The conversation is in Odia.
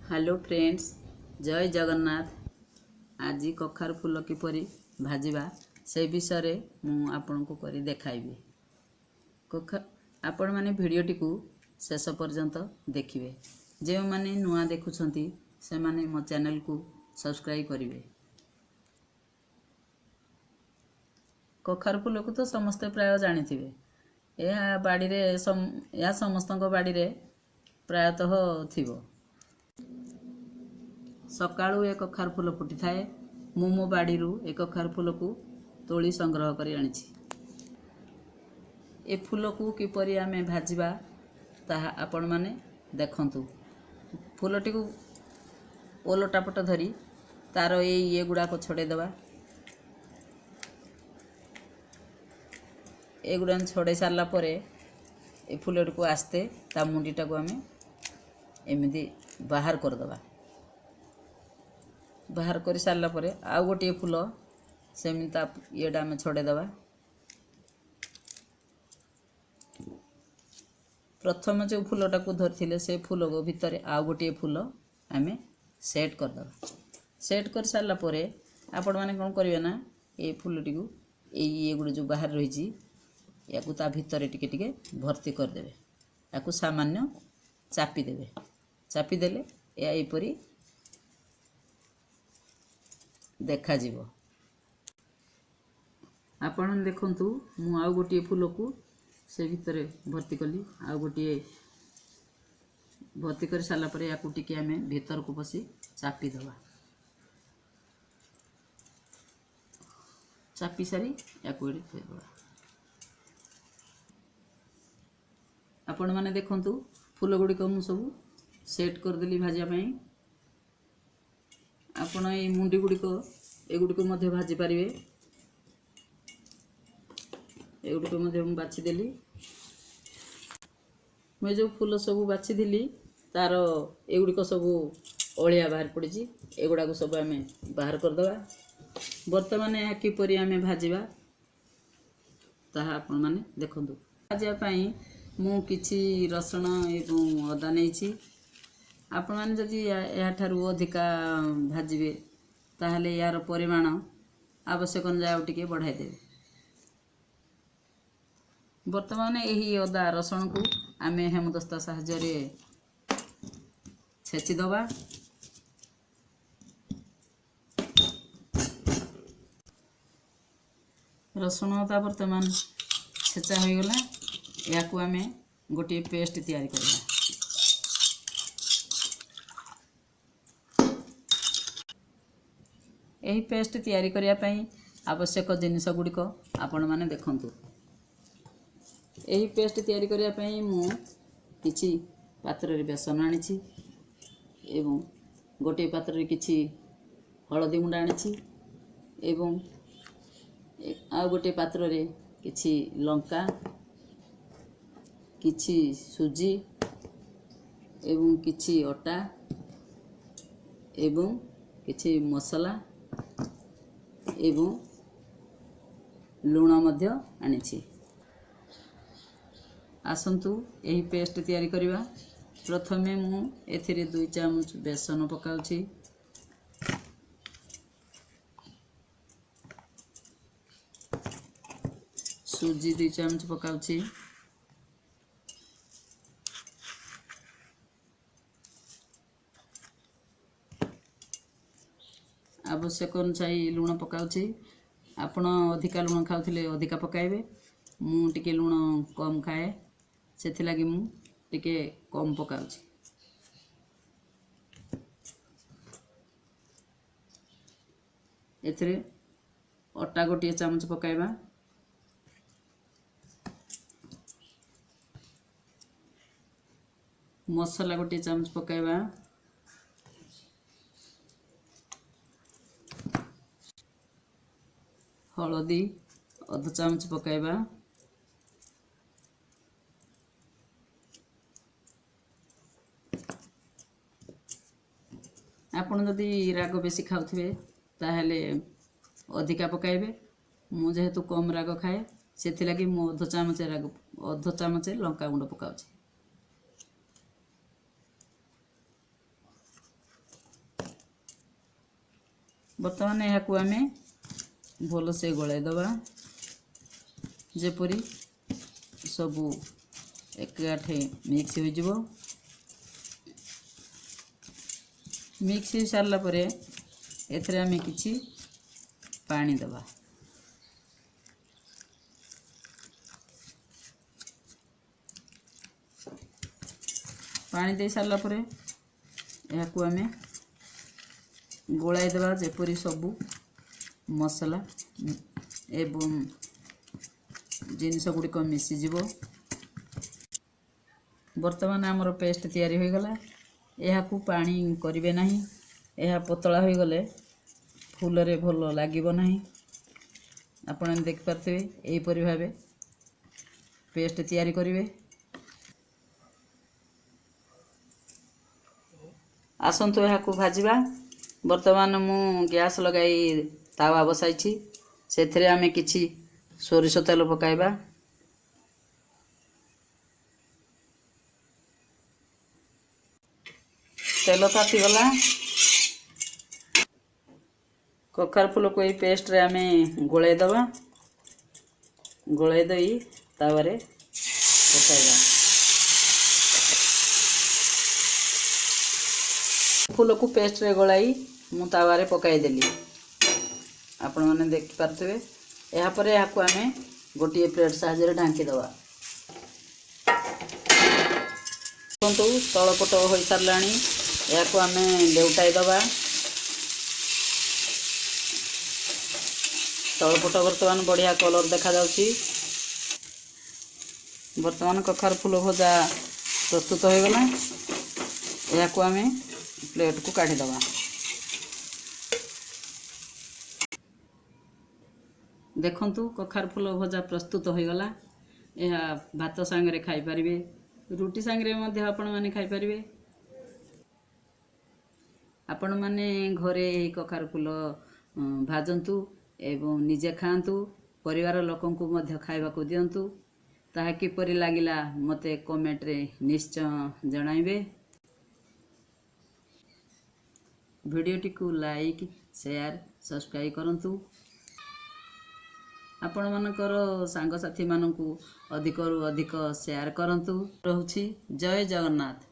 ହ୍ୟାଲୋ ଫ୍ରେଣ୍ଡସ୍, ଜୟ ଜଗନ୍ନାଥ। ଆଜି କଖାରୁ ଫୁଲ କିପରି ଭାଜିବା ସେ ବିଷୟରେ ମୁଁ ଆପଣଙ୍କୁ କରି ଦେଖାଇବି। ଆପଣମାନେ ଭିଡ଼ିଓଟିକୁ ଶେଷ ପର୍ଯ୍ୟନ୍ତ ଦେଖିବେ। ଯେଉଁମାନେ ନୂଆ ଦେଖୁଛନ୍ତି ସେମାନେ ମୋ ଚ୍ୟାନେଲକୁ ସବସ୍କ୍ରାଇବ୍ କରିବେ। କଖାରୁ ଫୁଲକୁ ତ ସମସ୍ତେ ପ୍ରାୟ ଜାଣିଥିବେ। ଏହା ବାଡ଼ିରେ, ଏହା ସମସ୍ତଙ୍କ ବାଡ଼ିରେ ପ୍ରାୟତଃ ଥିବ। ସକାଳୁ ଏ କଖାରୁ ଫୁଲ ଫୁଟିଥାଏ। ମୁଁ ମୋ ବାଡ଼ିରୁ ଏ କଖାରୁ ଫୁଲକୁ ତୋଳି ସଂଗ୍ରହ କରି ଆଣିଛି। ଏ ଫୁଲକୁ କିପରି ଆମେ ଭାଜିବା ତାହା ଆପଣମାନେ ଦେଖନ୍ତୁ। ଫୁଲଟିକୁ ଓଲଟା ପଟ ଧରି ତାର ଏଇ ଇଏ ଗୁଡ଼ାକ ଛଡ଼େଇ ଦେବା। ଏଗୁଡ଼ା ଛଡ଼େଇ ସାରିଲା ପରେ ଏ ଫୁଲଟିକୁ ଆସ୍ତେ ତା ମୁଣ୍ଡିଟାକୁ ଆମେ ଏମିତି ବାହାର କରିଦେବା। ବାହାର କରି ସାରିଲା ପରେ ଆଉ ଗୋଟିଏ ଫୁଲ ସେମିତି ତା ଇଏଟା ଆମେ ଛଡ଼େଇ ଦେବା। ପ୍ରଥମେ ଯେଉଁ ଫୁଲଟାକୁ ଧରିଥିଲେ ସେ ଫୁଲ ଭିତରେ ଆଉ ଗୋଟିଏ ଫୁଲ ଆମେ ସେଟ୍ କରିଦେବା। ସେଟ୍ କରିସାରିଲା ପରେ ଆପଣମାନେ କ'ଣ କରିବେ ନା, ଏ ଫୁଲଟିକୁ ଏଇ ଇଏ ଗୁଡ଼ା ଯେଉଁ ବାହାରେ ରହିଛି ୟାକୁ ତା ଭିତରେ ଟିକେ ଟିକେ ଭର୍ତ୍ତି କରିଦେବେ। ତାକୁ ସାମାନ୍ୟ ଚାପି ଦେବେ। ଚାପି ଦେଲେ ଏହା ଏହିପରି ଦେଖାଯିବ। ଆପଣ ଦେଖନ୍ତୁ, ମୁଁ ଆଉ ଗୋଟିଏ ଫୁଲକୁ ସେ ଭିତରେ ଭର୍ତ୍ତି କଲି। ଆଉ ଗୋଟିଏ ଭର୍ତ୍ତି କରି ସାରିଲା ପରେ ୟାକୁ ଟିକେ ଆମେ ଭିତରକୁ ପଶି ଚାପିଦେବା। ଚାପି ସାରି ୟାକୁ ଏଠି ଥୋଇଦେବା। ଆପଣମାନେ ଦେଖନ୍ତୁ, ଫୁଲ ଗୁଡ଼ିକ ମୁଁ ସବୁ ସେଟ୍ କରିଦେଲି ଭାଜିବା ପାଇଁ। ଆପଣ ଏଇ ମୁଣ୍ଡି ଗୁଡ଼ିକ ଏଗୁଡ଼ିକ ମଧ୍ୟ ଭାଜି ପାରିବେ। ଏଗୁଡ଼ିକ ମଧ୍ୟ ମୁଁ ବାଛିଦେଲି। ମୁଁ ଏ ଯେଉଁ ଫୁଲ ସବୁ ବାଛିଥିଲି ତାର ଏଗୁଡ଼ିକ ସବୁ ଅଳିଆ ବାହାରି ପଡ଼ିଛି। ଏଗୁଡ଼ାକୁ ସବୁ ଆମେ ବାହାର କରିଦେବା। ବର୍ତ୍ତମାନ ଏହା କିପରି ଆମେ ଭାଜିବା ତାହା ଆପଣମାନେ ଦେଖନ୍ତୁ। ଭାଜିବା ପାଇଁ ମୁଁ କିଛି ରସୁଣ ଏବଂ ଅଦା ନେଇଛି। ଆପଣମାନେ ଯଦି ଏହାଠାରୁ ଅଧିକା ଭାଜିବେ ତାହେଲେ ଏହାର ପରିମାଣ ଆବଶ୍ୟକ ଅନୁଯାୟୀ ଆଉ ଟିକେ ବଢ଼ାଇ ଦେବେ। ବର୍ତ୍ତମାନ ଏହି ଅଦା ରସୁଣକୁ ଆମେ ହେମଦସ୍ତା ସାହାଯ୍ୟରେ ଛେଚିଦେବା। ରସୁଣ ଅଦା ବର୍ତ୍ତମାନ ଛେଚା ହୋଇଗଲା। ଏହାକୁ ଆମେ ଗୋଟିଏ ପେଷ୍ଟ ତିଆରି କରିବା। ଏହି ପେଷ୍ଟ ତିଆରି କରିବା ପାଇଁ ଆବଶ୍ୟକ ଜିନିଷ ଗୁଡ଼ିକ ଆପଣମାନେ ଦେଖନ୍ତୁ। ଏହି ପେଷ୍ଟ ତିଆରି କରିବା ପାଇଁ ମୁଁ କିଛି ପାତ୍ରରେ ବେସନ ଆଣିଛି ଏବଂ ଗୋଟିଏ ପାତ୍ରରେ କିଛି ହଳଦୀ ଗୁଣ୍ଡ ଆଣିଛି ଏବଂ ଆଉ ଗୋଟିଏ ପାତ୍ରରେ କିଛି ଲଙ୍କା, କିଛି ସୁଜି ଏବଂ କିଛି ଅଟା ଏବଂ କିଛି ମସଲା ଏବଂ ଲୁଣ ମଧ୍ୟ ଆଣିଛି। ଆସନ୍ତୁ ଏହି ପେଷ୍ଟ ତିଆରି କରିବା। ପ୍ରଥମେ ମୁଁ ଏଥିରେ 2 ଚାମଚ ବେସନ ପକାଉଛି। ସୁଜି 2 ଚାମଚ ପକାଉଛି। ଆବଶ୍ୟକ ଅନୁଯାୟୀ ଲୁଣ ପକାଉଛି। ଆପଣ ଅଧିକା ଲୁଣ ଖାଉଥିଲେ ଅଧିକା ପକାଇବେ। ମୁଁ ଟିକେ ଲୁଣ କମ୍ ଖାଏ, ସେଥିଲାଗି ମୁଁ ଟିକେ କମ୍ ପକାଉଛି। ଏଥିରେ ଅଟା ଗୋଟିଏ ଚାମଚ ପକାଇବା। ମସଲା ଗୋଟିଏ ଚାମଚ ପକାଇବା। ହଳଦୀ ଅଧ ଚାମଚ ପକାଇବା। ଆପଣ ଯଦି ରାଗ ବେଶୀ ଖାଉଥିବେ ତାହେଲେ ଅଧିକା ପକାଇବେ। ମୁଁ ଯେହେତୁ କମ୍ ରାଗ ଖାଏ ସେଥିଲାଗି ମୁଁ ଅଧ ଚାମଚ ରାଗ, ଅଧ ଚାମଚ ଲଙ୍କା ଗୁଣ୍ଡ ପକାଉଛି। ବର୍ତ୍ତମାନ ଏହାକୁ ଆମେ ଭଲସେ ଗୋଳାଇ ଦେବା, ଯେପରି ସବୁ ଏକାଠି ମିକ୍ସ ହୋଇଯିବ। ମିକ୍ସ ହୋଇସାରିଲା ପରେ ଏଥିରେ ଆମେ କିଛି ପାଣି ଦେବା। ପାଣି ଦେଇ ସାରିଲା ପରେ ଏହାକୁ ଆମେ ଗୋଳାଇ ଦେବା, ଯେପରି ସବୁ ମସଲା ଏବଂ ଜିନିଷ ଗୁଡ଼ିକ ମିଶିଯିବ। ବର୍ତ୍ତମାନ ଆମର ପେଷ୍ଟ ତିଆରି ହୋଇଗଲା। ଏହାକୁ ପାଣି କରିବେ ନାହିଁ, ଏହା ପତଳା ହୋଇଗଲେ ଫୁଲରେ ଭଲ ଲାଗିବ ନାହିଁ। ଆପଣ ଦେଖିପାରୁଥିବେ, ଏହିପରି ଭାବେ ପେଷ୍ଟ ତିଆରି କରିବେ। ଆସନ୍ତୁ ଏହାକୁ ଭାଜିବା। ବର୍ତ୍ତମାନ ମୁଁ ଗ୍ୟାସ୍ ଲଗାଇ ତାୱା ବସାଇଛି। ସେଥିରେ ଆମେ କିଛି ସୋରିଷ ତେଲ ପକାଇବା। ତେଲ ତାତିଗଲା। କଖାରୁ ଫୁଲକୁ ଏଇ ପେଷ୍ଟରେ ଆମେ ଗୋଳାଇ ଦେବା। ଗୋଳାଇ ଦେଇ ତାୱାରେ ପକାଇବା। ଫୁଲକୁ ପେଷ୍ଟରେ ଗୋଳାଇ ମୁଁ ତାୱାରେ ପକାଇଦେଲି, ଆପଣମାନେ ଦେଖିପାରୁଥିବେ। ଏହାପରେ ଏହାକୁ ଆମେ ଗୋଟିଏ ପ୍ଲେଟ୍ ସାହାଯ୍ୟରେ ଢାଙ୍କିଦେବା। ଦେଖନ୍ତୁ, ତଳପଟ ହୋଇସାରିଲାଣି। ଏହାକୁ ଆମେ ଲେଉଟାଇ ଦେବା। ତଳପଟ ବର୍ତ୍ତମାନ ବଢ଼ିଆ କଲର୍ ଦେଖାଯାଉଛି। ବର୍ତ୍ତମାନ କଖାରୁ ଫୁଲ ଭଜା ପ୍ରସ୍ତୁତ ହୋଇଗଲା। ଏହାକୁ ଆମେ ପ୍ଲେଟ୍କୁ କାଢ଼ିଦେବା। ଦେଖନ୍ତୁ, କଖାରୁ ଫୁଲ ଭଜା ପ୍ରସ୍ତୁତ ହୋଇଗଲା। ଏହା ଭାତ ସାଙ୍ଗରେ ଖାଇପାରିବେ, ରୁଟି ସାଙ୍ଗରେ ମଧ୍ୟ ଆପଣମାନେ ଖାଇପାରିବେ। ଆପଣମାନେ ଘରେ ଏହି କଖାରୁ ଫୁଲ ଭାଜନ୍ତୁ ଏବଂ ନିଜେ ଖାଆନ୍ତୁ, ପରିବାର ଲୋକଙ୍କୁ ମଧ୍ୟ ଖାଇବାକୁ ଦିଅନ୍ତୁ। ତାହା କିପରି ଲାଗିଲା ମୋତେ କମେଣ୍ଟରେ ନିଶ୍ଚୟ ଜଣାଇବେ। ଭିଡ଼ିଓଟିକୁ ଲାଇକ୍, ସେୟାର, ସବସ୍କ୍ରାଇବ୍ କରନ୍ତୁ। ଆପଣମାନଙ୍କର ସାଙ୍ଗସାଥିମାନଙ୍କୁ ଅଧିକରୁ ଅଧିକ ସେୟାର କରନ୍ତୁ। ରହୁଛି, ଜୟ ଜଗନ୍ନାଥ।